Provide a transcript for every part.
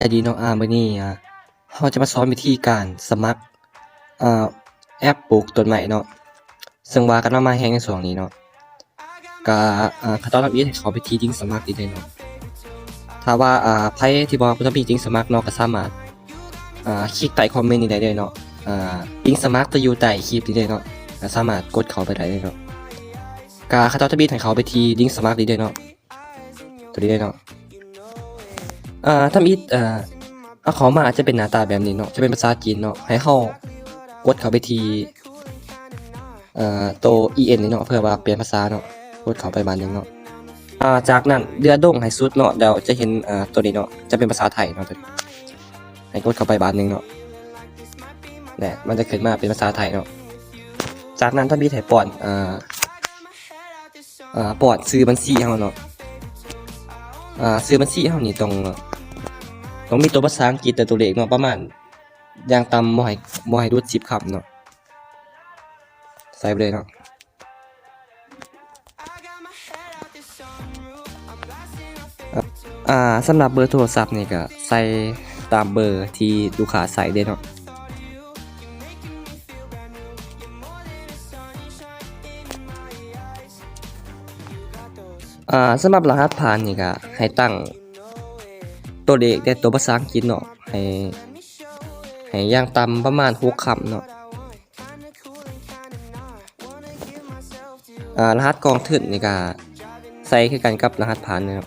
ສະບາຍດີເນາະ ອາ ມື້ນີ້ ອາ ເຮົາຈະມາສອນວິທີການສະໝັກ ອາ ແອັບປູກຕົ້ນໄມ້ເນາະ ເຊິ່ງວ່າກຳລັງມາແຮງໃນຊ່ວງນີ້ເນາະ. ກະ ອາ ຂັ້ນຕອນທຳອິດໃຫ້ເຂົ້າໄປທີ່ລິ້ງສະໝັກນີ້ເລີຍເນາະ. ຖ້າວ່າ ອາ ໃຜທີ່ວ່າບໍ່ທັນມີລິ້ງສະໝັກເນາະ ກະສາມາດ ອາ ຄລິກໃຕ້ຄອມເມັນນີ້ໄດ້ເລີຍເນາະ. ອາ ລິ້ງສະໝັກຈະຢູ່ໃຕ້ຄລິບນີ້ເລີຍເນາະ ກະສາມາດກົດເຂົ້າໄປໄດ້ເລີຍເນາະ. ກະຂັ້ນຕອນທຳອິດໃຫ້ເຂົ້າໄປທີ່ລິ້ງສະໝັກນີ້ເລີຍເນາະ. ຕົວນີ້ເລີຍເນາະ. ອາ ທຳອິດ ອາ ເອົາເຂົ້າມາຈະເປັນໜ້າຕາແບບນີ້ເນາະ ຈະເປັນພາສາຈີນເນາະ. ໃຫ້ເຮົາກົດເຂົ້າໄປທີ່ ເອີ ໂຕ ອີເອັນ ນີ້ເນາະ ເພື່ອວ່າປ່ຽນພາສາເນາະ. ກົດເຂົ້າໄປບາດໜຶ່ງເນາະ. ອາ ຈາກນັ້ນເລື່ອນລົງໃຫ້ສຸດເນາະ ແລ້ວຈະເຫັນ ອາ ໂຕນີ້ເນາະ ຈະເປັນພາສາໄທເນາະ. ໃຫ້ກົດເຂົ້າໄປບາດໜຶ່ງເນາະ ແລະ ມັນຈະຂຶ້ນມາເປັນພາສາໄທເນາະ. ຈາກນັ້ນທຳອິດໃຫ້ປ້ອນ ອາ ອາ ປ້ອນຊື່ບັນຊີເຮົາເນາະ. ອາ ຊື່ບັນຊີເຮົານີ້ຕ້ອງ ຕ້ອງມີຕົວພາສາອັງກິດ ແລະ ຕົວເລກເນາະ ປະມານຢ່າງຕ່ຳບໍ່ໃຫ້ ບໍ່ໃຫ້ຫຼຸດສິບຄຳເນາະ. ໃສ່ໄປເລີຍເນາະ. ອາ ສຳລັບເບີໂທລະສັບນີ້ກະໃສ່ຕາມເບີທີ່ລູກຄ້າໃຊ້ເດ້ເນາະ. ອາ ສຳລັບລະຫັດຜ່ານນີ້ກະໃຫ້ຕັ້ງຕົວເລກ ແລະ ຕົວພາສາອັງກິດເນາະ ໃຫ້ ໃຫ້ຢ່າງຕ່ຳປະມານຫົກຄຳເນາະ. ອາ ລະຫັດກ່ອງທຶນນີ້ກະໃສ່ຄືກັນກັບລະຫັດຜ່ານເນາະ.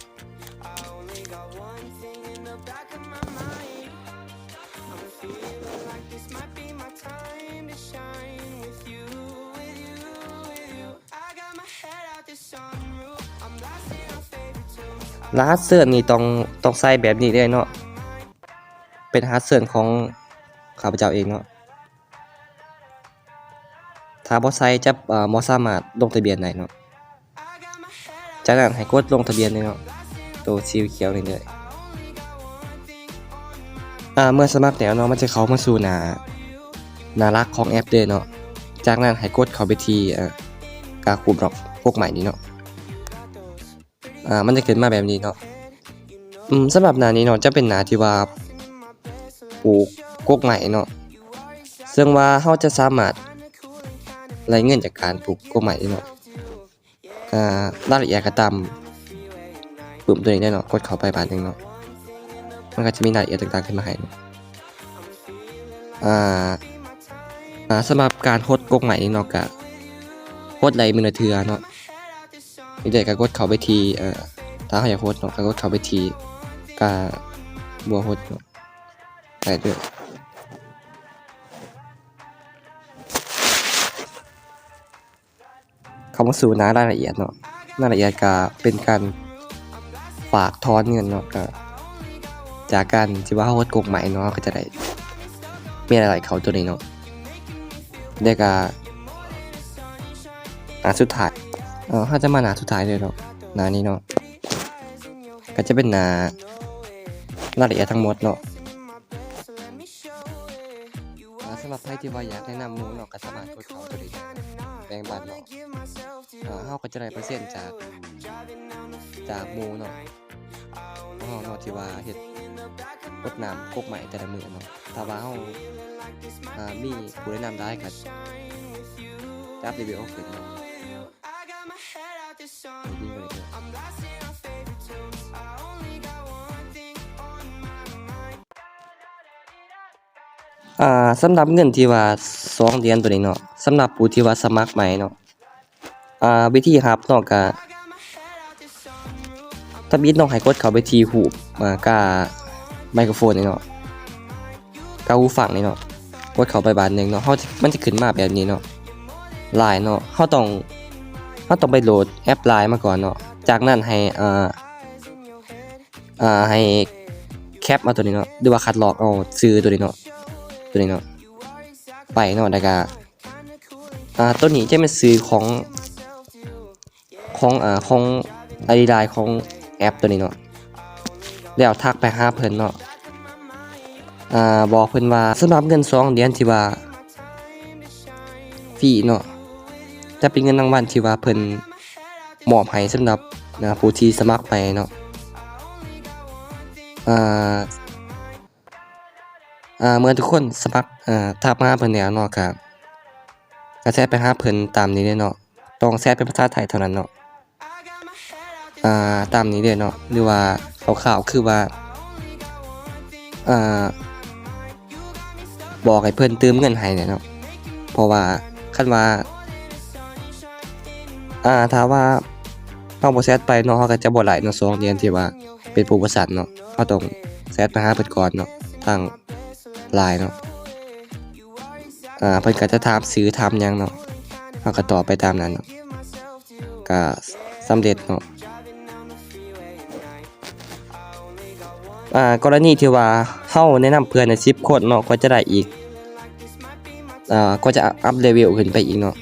ລະຫັດເຊີນນີ້ຕ້ອງ ຕ້ອງໃສ່ແບບນີ້ເລີຍເນາະ. ເປັນລະຫັດເຊີນຂອງຂ້າພະເຈົ້າເອງເນາະ. ຖ້າບໍ່ໃສ່ຈະ ເອີ ບໍ່ສາມາດລົງທະບຽນໄດ້ເນາະ. ຈາກນັ້ນໃຫ້ກົດລົງທະບຽນເລີຍເນາະ ໂຕສີຂຽວນີ້ເລີຍ. ອາ ເມື່ອສະໝັກແລ້ວເນາະ ມັນຈະເຂົ້າມາສູ່ໜ້າ ໜ້າຫຼັກຂອງແອັບເລີຍເນາະ. ຈາກນັ້ນໃຫ້ກົດເຂົ້າໄປທີ່ ເອີ ກາກປູກດອກກົກໄມ້ນີ້ເນາະ. ອາ ມັນຈະຂຶ້ນມາແບບນີ້ເນາະ. ອືມ ສຳລັບໜ້ານີ້ເນາະ ຈະເປັນໜ້າທີ່ວ່າປູກກົກໄມ້ເນາະ ເຊິ່ງວ່າເຮົາຈະສາມາດໄດ້ເງິນຈາກການປູກກົກໄມ້ເນາະ. ອາ ລາຍລະອຽດກະຕາມປຶ້ມໂຕນີ້ເລີຍເນາະ. ກົດເຂົ້າໄປບາດໜຶ່ງເນາະ ມັນກະຈະມີລາຍລະອຽດຕ່າງໆຂຶ້ນມາໃຫ້ເນາະ. ອາ ອາ ສຳລັບການຫົດກົກໄມ້ນີ້ເນາະ ກະຫົດໄດ້ມື້ລະເທື່ອເນາະ. ນີ້ເດ້ ກະກົດເຂົ້າໄປທີ່ ເອີ ຖ້າເຮົາຢາກຫົດເນາະ ກະກົດເຂົ້າໄປທີ່ກາບົວຫົດເນາະ ໄດ້ເດີ. ເຂົ້າມາສູ່ໜ້າລາຍລະອຽດເນາະ. ລາຍລະອຽດກະເປັນການຝາກຖອນເງິນເນາະ ກະຈາກການທີ່ວ່າເຮົາຫົດກົກໄມ້ເນາະ ເຮົາກະຈະໄດ້ມີລາຍໄດ້ເຂົ້າໂຕນີ້ເນາະ. ແລ້ວກະ ອາ ສຸດທ້າຍ ເຮົາຈະມາໜ້າສຸດທ້າຍເລີຍເນາະ. ໜ້ານີ້ເນາະ ກະຈະເປັນໜ້າລາຍລະອຽດທັງໝົດເນາະ. ອາ ສຳລັບໃຜທີ່ວ່າຢາກແນະນຳໝູ່ເນາະ ກະສາມາດກົດເຂົ້າໂຕນີ້ໄດ້ ແບ່ງປັນເນາະ. ອາ ເຮົາກະຈະໄດ້ເປີເຊັນຈາກ ຈາກໝູ່ເນາະ ຂອງເຮົາເນາະ ທີ່ວ່າເຮັດຫົດນ້ຳກົກໄມ້ແຕ່ລະມື້ເນາະ. ຖ້າວ່າເຮົາ ອາ ມີຜູ້ແນະນຳຫຼາຍກະຈະອັບເດດວິດີໂອຂຶ້ນເນາະ. ອາ ສຳລັບເງິນທີ່ວ່າສອງຫຼຽນໂຕນີ້ເນາະ ສຳລັບຜູ້ທີ່ວ່າສະໝັກໃໝ່ເນາະ ອາ ວິທີຮັບເນາະ ກະທຳອິດເນາະ ໃຫ້ກົດເຂົ້າໄປທີ່ຮູບ ອາ ກາໄມໂຄຣໂຟນນີ້ເນາະ ກາຫູຟັງນີ້ເນາະ. ກົດເຂົ້າໄປບາດໜຶ່ງເນາະ ເຮົາ ມັນຈະຂຶ້ນມາແບບນີ້ເນາະ ລາຍເນາະ. ເຮົາຕ້ອງ ເຮົາຕ້ອງໄປໂຫຼດແອັບລາຍມາກ່ອນເນາະ. ຈາກນັ້ນໃຫ້ ອາ ອາ ໃຫ້ແຄັບເອົາໂຕນີ້ເນາະ ຫຼືວ່າຄັດລອກເອົາຊື່ໂຕນີ້ເນາະ ໂຕນີ້ເນາະ ໄປເນາະ. ແລ້ວກະ ອາ ໂຕນີ້ຈະແມ່ນຊື່ຂອງ ຂອງ ອາ ຂອງໄອດີລາຍຂອງແອັບໂຕນີ້ເນາະ. ແລ້ວທັກໄປຫາເພິ່ນເນາະ ອາ ບອກເພິ່ນວ່າສຳລັບເງິນສອງຫຼຽນທີ່ວ່າຟຣີເນາະ ຈະເປັນເງິນລາງວັນທີ່ວ່າເພິ່ນມອບໃຫ້ສຳລັບ ອາ ຜູ້ທີ່ສະໝັກໃໝ່ເນາະ. ອາ ອ່າ ເມື່ອທຸກຄົນສະໝັກ ອ່າ ທັກມາຫາເພິ່ນແລ້ວເນາະ ກະ ກະແຊັດໄປຫາເພິ່ນຕາມນີ້ເລີຍເນາະ, ຕ້ອງແຊັດເປັນພາສາໄທເທົ່ານັ້ນເນາະ. ອ່າ ຕາມນີ້ເດີເນາະ ຫຼືວ່າຄ່າວໆ ຄືວ່າ ອ່າ ບອກໃຫ້ເພິ່ນຕື່ມເງິນໃຫ້ແຫຼະເນາະ. ເພາະວ່າຄັນວ່າ ອ່າ ຖ້າວ່າເຮົາບໍ່ແຊັດໄປເນາະ ເຮົາກໍຈະບໍ່ໄດ້ເນາະ ສອງເດືອນທີ່ວ່າເປັນໂປຣໂມຊັນເນາະ. ເຮົາຕ້ອງແຊັດໄປຫາເພິ່ນກ່ອນເນາະ ທາງ LINE ເນາະ. ອ່າ ເພິ່ນກໍຈະຖາມຊື່ຖາມຫຍັງເນາະ ເຮົາກໍຕອບໄປຕາມນັ້ນເນາະ ກໍສຳເລັດເນາະ. ອ່າ ກໍລະນີທີ່ວ່າເຮົາແນະນຳເພື່ອນໃຫ້ສິບຄົນເນາະ ກໍຈະໄດ້ອີກ ອ່າ ກໍຈະອັບເລເວວຂຶ້ນໄປອີກເນາະ.